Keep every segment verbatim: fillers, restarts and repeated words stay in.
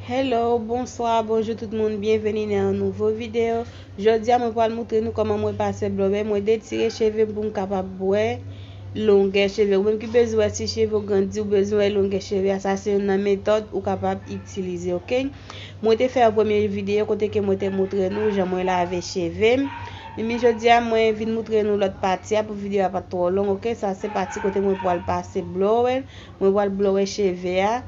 Hello, bonswa, bonjou tout moun, byenveni nan yon nouvo videyo. Jodi a mwen pral moutre nou kòman mwen pase blòbè, mwen detire cheve m pou m kapab wè longè cheve. Ou menm ki bezwen wè si cheve w grandi, ou bezwen wè longè cheve a, sa se youn nan metòd ou kapab itilize, oke? Mwen te fè yon premye videyo kote ke mwen te moutre nou jan mwen lave cheve m. Epi jodi a mwen vin moutre nou lòt pati a pou videyo a pa t twò long, oke? Sa se pati kote mwen pral pase blòbè, mwen pral blòbè cheve a.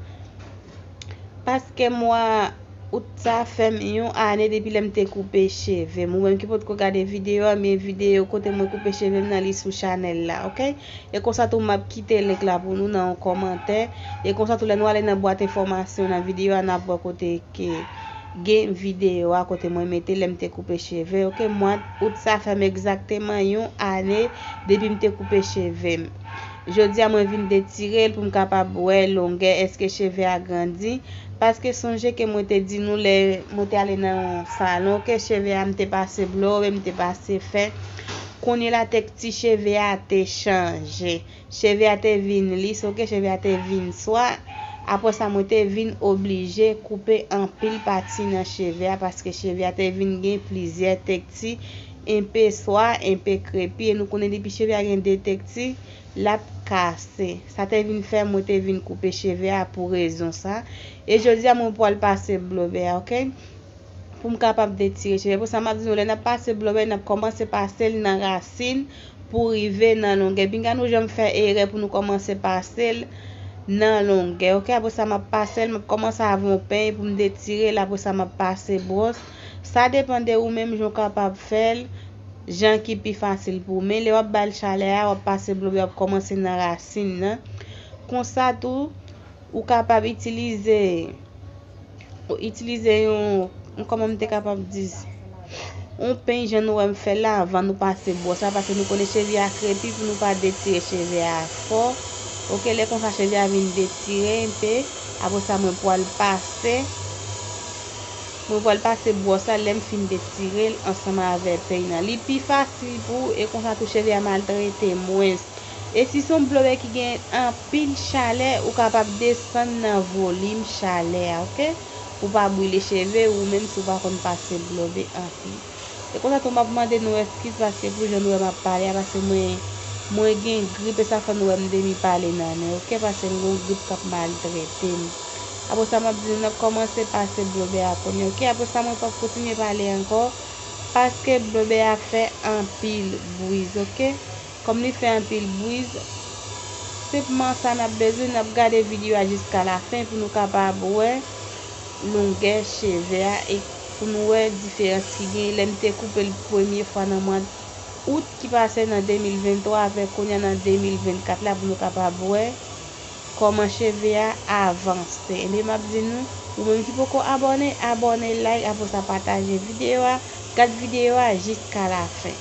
Paske mwa out sa fè m yon ane depi lè m te koupe cheve m. Ou menm ki potko gade videyo a, men videyo kote mwen koupe cheve m nan li sou chanèl la, oke? E konsa tou m ap kite link la pou nou nan yon kòmantè. E konsa tou lè nou ale nan bwat enfòmasyon nan videyo a, n ap wè kote ke gen videyo a kote mwen mete lè m te koupe cheve, oke? Mwa out sa fè m egzakteman yon ane depi m te koupe cheve m. Jodi a mwen vin detire l pou m kapab wè longè, èske cheve a grandi. Paske sonje ke mwen te di nou lè mwen te ale nan yon salon ke cheve a m te pase blòbè, m te pase fè. Kounye la tekti cheve a te chanje. Cheve a te vin lis, oke, cheve a te vin swa. Apre sa mwen te vin oblije koupe anpil pati nan cheve a paske cheve a te vin gen plizyè tekti, enpe swa, enpe krepi. E nou konnen depi cheve a gen de tekti, l ap kase. Sa te vin fè mwen te vin koupe cheve a pou rezon sa. E jodi a mwen pral pase blòbè a, oke? Pou m kapab detire cheve. Pou sa m ap di nou, lè n ap pase blòbè, n ap kòmanse pase l nan rasin pou rive nan longè. Pinga nou janm fè erè pou nou kòmanse pase l nan longè, oke? Apre sa m ap pase l, m ap kòmanse avè yon peny pou m detire l. Apre sa m ap pase bwòs. Sa depann de ou menm jan w kapab fè l, jan ki pi fasil pou ou. Men lè w ap ba l chalè a, w ap pase blòbè, w ap kòmanse nan rasin nan. Konsa tou, ou kapab itilize, itilize yon, yon, kòman m te kapab di, yon peny jan nou wè m fè la anvan nou pase bwòs la, paske nou konnen cheve a krepi pou nou pa detire cheve a fò. Oke, lè konsa cheve a vin detire enpe, apre sa mwen pral pase, mwen pral pase bwòs la lè m fin detire l ansanm avè peny nan. Li pi fasil pou ou e konsa tou cheve a maltrete mwens. E si se yon blòbè ki gen anpil chalè, ou kapab desann nan volim chalè a, oke? Pou pa brile cheve ou menm si w pa konn pase blòbè anpil. E konsa tou m ap mande nou eskiz paske pou jan nou wè m ap pale a, paske mwen, mwen gen grip e sa fè nou wè m demi pale nan nen, oke? Paske m gen yon grip k ap maltrete m. Apre sa m ap di nou n ap kòmanse pase blòbè a kounye a, oke? Apre sa mwen p ap kontinye pale ankò, paske blòbè a fè anpil briz, oke? Kòm li fè anpil briz, senpman sa n ap bezwen, n ap gade videyo a jiska lafen pou nou kapab wè longè cheve a e pou nou wè diferans ki gen lè m te koupe l premye fwa nan mwa out ki pase nan de mil venntwa avèk kounye a nan de mil vennkat la, pou nou kapab wè kòman cheve a avanse. Ebyen m ap di nou, ou menm ki poko abòne, abòne, like, apre sa pataje videyo a, gad videyo a jiska lafen.